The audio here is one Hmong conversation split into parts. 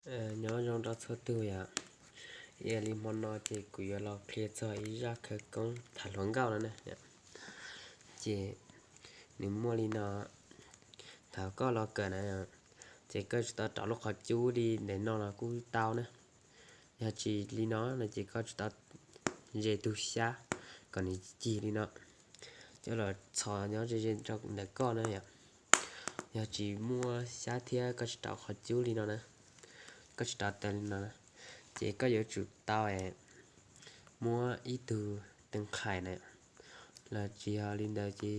Nyob zoo rau txhua tus yom. Yog li hmo no ces kuv yuav los qhia txog ib zaj khawv koob tham hluas nkauj no na. Ces nws muaj li no, thaum koj los kawm na, ces koj tsis tau rauv lub qhov cub li ntawm no los kuj tau na. Yog tsis li no no ces koj tsis tau ze tug xyab kom nws cig li no, coj los txhos nyob ze ze rau ntawm koj na yom. Yog tsis muaj xyab thiab koj tsis rauv qhov cub li no na, koj tsis rauv taws li no na, ces koj yuav tsum tau muab ib tug tees qhais na, los tsis yog li ntawd ces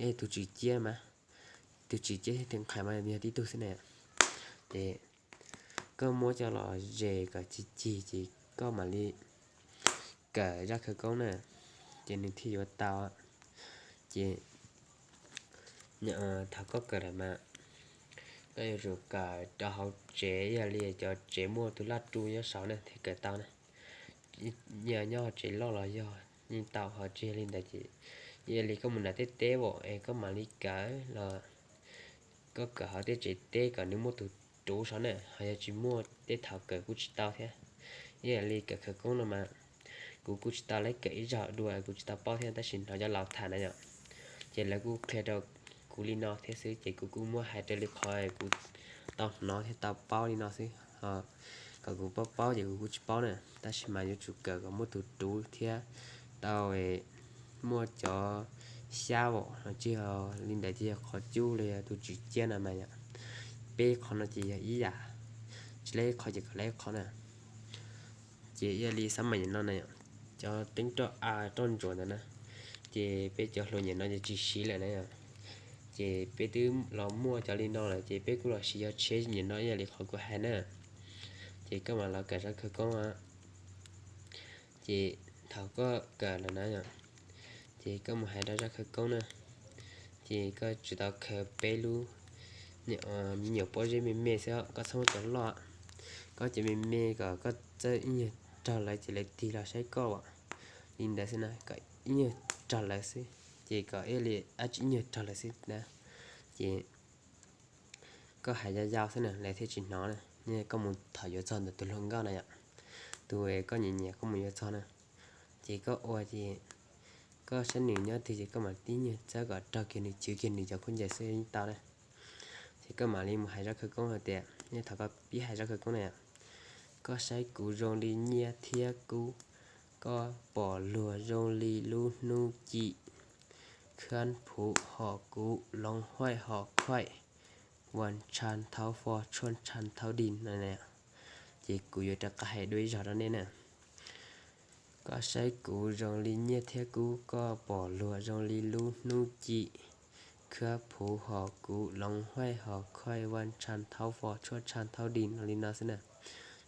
ib tug tswm ciab mas, tus tswm ciab thiab tees qhais mas yog tib tug xwb na. Ces koj muab coj los zes kom cig cig ces koj mam li kawm zaj khawv koob na, ces nws thiaj yuav tau. Ces thaum koj kawm lawm mas koj yuav tsum kawm rau hauv tsev, yog li cov tsev muaj tus laj ru nyob saud na thiaj kawm tau na. Yog nyob hauv tsev loj los yog yeej tau, ho tsis yog li ntawd ces yog li koj mus nram tej teb es koj mam li kawm los koj kawm hauv tej tsev teb kom nws muaj tus ruv saud na, ho yog tsis muaj tej thaum kawm kuj tsis tau thiab. Yog li kawm khawv koob no mas kuv kuj tsis tau lab kawm ib zaug dua, kuv tsis tau paub thiab, tab sis hnov cov laus tham na yom, ces lawv kuj qhia rau kuv li no thiab xwb, ces kuv kuj muab hais raws li qhov kuv tau hnov thiab tau paub li no xwb. Kom kuv paub paub ces kuv kuj tsis paub na, tab sis mas yuav tsum kawm kom muaj tus ruv thiab tau muaj cov xyab os, tsis yog li ntawd ces yog qhov cub los yog tus tswm ciab no mas yom. Peb qhov no ces yog ib yam, tsis lab ib qho ces kom lab ib qho na. Ces yog li xab maim nyem no na, cov teeb roj a roj ntsuas ntawd na, ces peb cov hluas nyem no ces tsis siv lawm na. Ces peb twb los muaj cov li no lawm ces peb kuj los siv cov tsheb nyem no ib yam li qhov kuv hais na. Ces koj mam los kawm zaj khawv koob. Ces thaum koj kawm lawm na yom, ces koj mus hais rau zaj khawv koob na, ces koj tsis tau khaws peb lub me nyuam pob zeb me me xwb, koj txhob muab cov loj, koj cov me me kom koj txawj ib nyuag raug lawv ces lawv tig los saib koj. Li ntawd xwb na, kom ib nyuag raug lawv xwb, ces kom ib li dab tsi ib nyuag raug lawv xwb na. Ces koj hais yau yau xwb na lawv thiaj tsis hnov na. Koj mus thaum yuav txog ntawm tus hluas nkauj na yom, tus koj nyiam nyiam koj mus yuav txog na, ces koj ua ces koj saib nws nyob twg ces koj mam tib nyuag txawb kom raug kiag nws, chwv kiag nws cov khaub ncaws xwb yeej tau na. Ces koj mam li mus hais zaj khawv koob hais tias, nej thaum koj pib hais zaj khawv koob na yom, koj saib kuv zoo li nyiaj thiab kub, koj pom luag zoo li lub hnub ci, khab phuv hom kuv, loov huaij hom khuaij, vas tshas thaub fo tshuaj tshas thaub di no. Ces kuv yuav rov qab hais dua ib zaug rau nej na. Koj saib kuv zoo li nyiaj thiab kub, koj pom luag zoo li lub hnub ci, khab phuv hom kuv, loov huaij hom khuaij, vas tshas thaub fo tshuaj tshas thaub di no li no xwb na.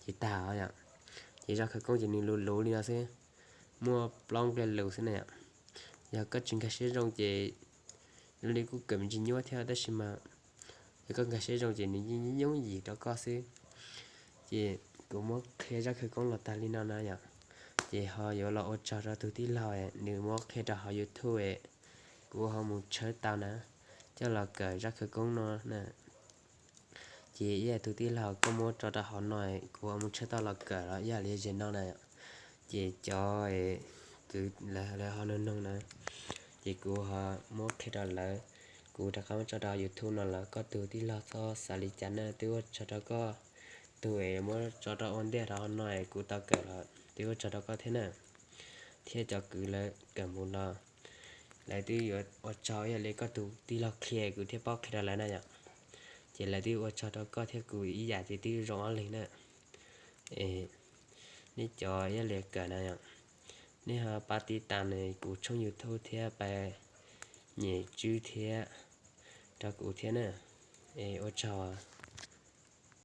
Ces tag os yom. Ces zaj khawv koob ces nws luv luv li no xwb, muaj plaub nqe lus xwb na yom. Yog koj tsis nkag siab zoo ces luag li kuj kawm me ntsis nyuaj thiab tab sis mas yog koj nkag siab zoo ces nws yeej yooj yim rau koj xwb. Ces kuv muab qhia zaj khawv koob los tag li no na yom. Ces ho yuav los ua tsaug rau tus tij laug nws muab qhia rau hauv YouTube, kuv ho mus tshawb tau na, coj los kawm zaj khawv koob no na. Ces ib yam tus tij laug koj muab tso rau hauv no, kuv ho mus tshawb tau los kawm los ib yam li zem no na. Ces cov kwv lawv ho noog noog na, ces kuv ho muab qhia rau lawv. Kuv rov qab muab tso rau YouTube no lawm, koj tus tij laug txhob xav li cas na, twb ua tsaug rau koj. Tus es muab tso rau ua ntej rau hauv no kuv tau kawm los twb ua tsaug rau koj thiab na. Thiab cov kwv lawv kawm mus los lawv twb yuav ua tsaug ib yam li koj tus tij laug qhia kuv thiaj paub qhia rau lawv na yom. Ces lawv twb ua tsaug rau koj thiab kuv ib yam ces twb zoo ob leeg na. Nej cov ib yam li kawm na yom, nej ho pab tib tas kuv tshooj YouTube thiab pab nyem tswb thiab rau kuv thiab na. Es ua tsaug.